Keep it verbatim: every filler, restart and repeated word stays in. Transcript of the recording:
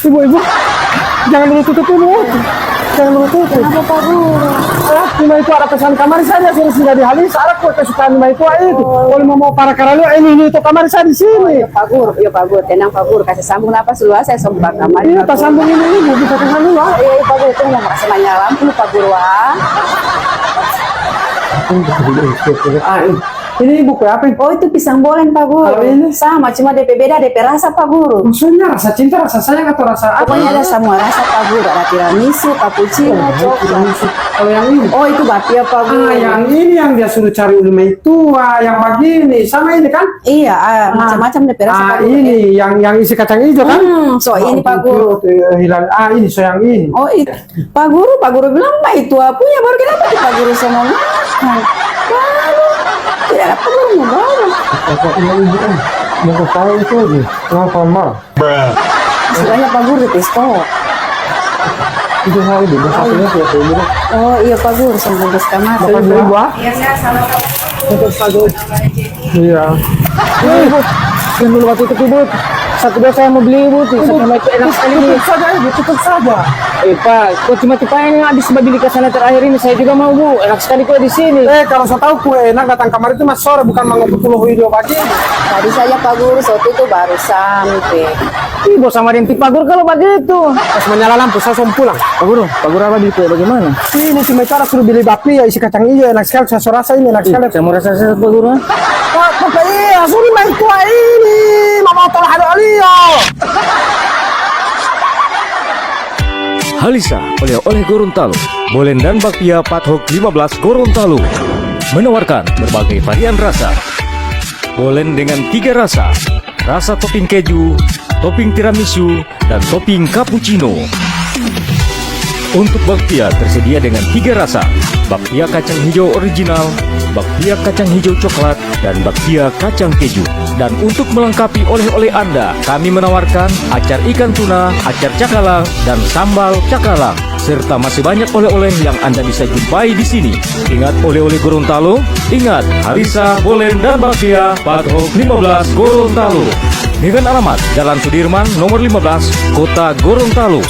Ibu, ibu, jangan dulu tutup, ibu. Jangan dulu tutup. Kenapa, Pak Guru? Ah, cuma itu ada pesan kamari saja, suruh singgah di Halisa, ada kue kesukaan lima itu, ah, itu. Oh. Kalau mau, mau para karalo, ini, ini itu kamari saja di sini. Oh, iya, Pak Guru, iya, Pak Guru, tenang, Pak Guru, kasih sambung apa, sudah saya sambung kamari, iya, Pak Guru. Sambung ini, ibu, bisa ke sana, ah. Iya, iya, Pak Guru, tunggu, mau kasih manyala lampu, Pak Guru, ah. Ah, iya. Ini buku apa? Oh, itu pisang bolen, Pak Guru. Kalau ini? Sama, cuma depe beda, depe rasa, Pak Guru. Maksudnya rasa cinta, rasa sayang, atau rasa apa? Pokoknya ada semua rasa, Pak Guru. Ada tiramisu, cappuccino, oh, coklat. Tiramisu. Kalau yang ini? Oh, itu bakpia, Pak Guru. Ah, yang ini yang dia suruh cari uli maitua, yang begini. Sama ini, kan? Iya, ah, macam-macam depe rasa, ah, Pak Guru, ini ya. Yang, yang isi kacang hijau, kan? Hmm, so ini, Pak Guru. Itu, eh, hilang. Ah, ini, so yang ini. Oh, iya. Pak Guru, Pak Guru bilang maitua punya, baru kenapa tu Pak Guru so mo makan? Baru, tidak ada Pak Guru mo bawa. Kakak, iya, ibu, eh. Mau ke saya itu, ibu. Kenapa, Ma? Istilahnya Pak Guru di pesta. Itu hal, ibu. Satunya tuh, ibu. Oh, iya, Pak Guru, sampai ke kamar. Makasih, ibu, ah. Iya, iya, sama-sama. Untuk Pak Guru. Iya. Ini, Bu. Yang dulu waktu itu, Bu. Satu dua saya mau beli, Bu. Tuh, satu itu enak sekali, Bu. Cukup saja, Bu. Cukup saja. Eh, Pak, kok cuma tipe ini habis beli ke sana terakhir ini, saya juga mau, Bu. Enak sekali kue di sini. Eh, kalau so tahu kue enak datang kamari itu mas sore, bukan mango pukul hijau pagi. Tadi saja Pak Guru, so itu baru sampai. Ih, bos sama deng tipe Pak Guru kalau begitu. Pas menyala lampu, saya so pulang. Pak Guru, Pak Guru apa beli kue bagaimana? Ini cuma itu ada suruh beli bakpia, isi kacang hijau, enak sekali. Saya so rasa ini enak sekali. Ih, saya mau rasa sesuatu, Pak Guru, ah. Pak, Pak, iya, suruh main tua ini. Mama tolong ada Alio. Halisa, oleh-oleh Gorontalo. Bolen dan bakpia Pathok lima belas Gorontalo. Menawarkan berbagai varian rasa. Bolen dengan tiga rasa. Rasa topping keju, topping tiramisu, dan topping cappuccino. Untuk bakpia tersedia dengan tiga rasa, bakpia kacang hijau original, bakpia kacang hijau coklat, dan bakpia kacang keju. Dan untuk melengkapi oleh-oleh Anda, kami menawarkan acar ikan tuna, acar cakalang, dan sambal cakalang, serta masih banyak oleh-oleh yang Anda bisa jumpai di sini. Ingat oleh-oleh Gorontalo, ingat Halisa, Bolen, dan Bakpia, Pathok lima belas Gorontalo. Dengan alamat Jalan Sudirman nomor lima belas, Kota Gorontalo.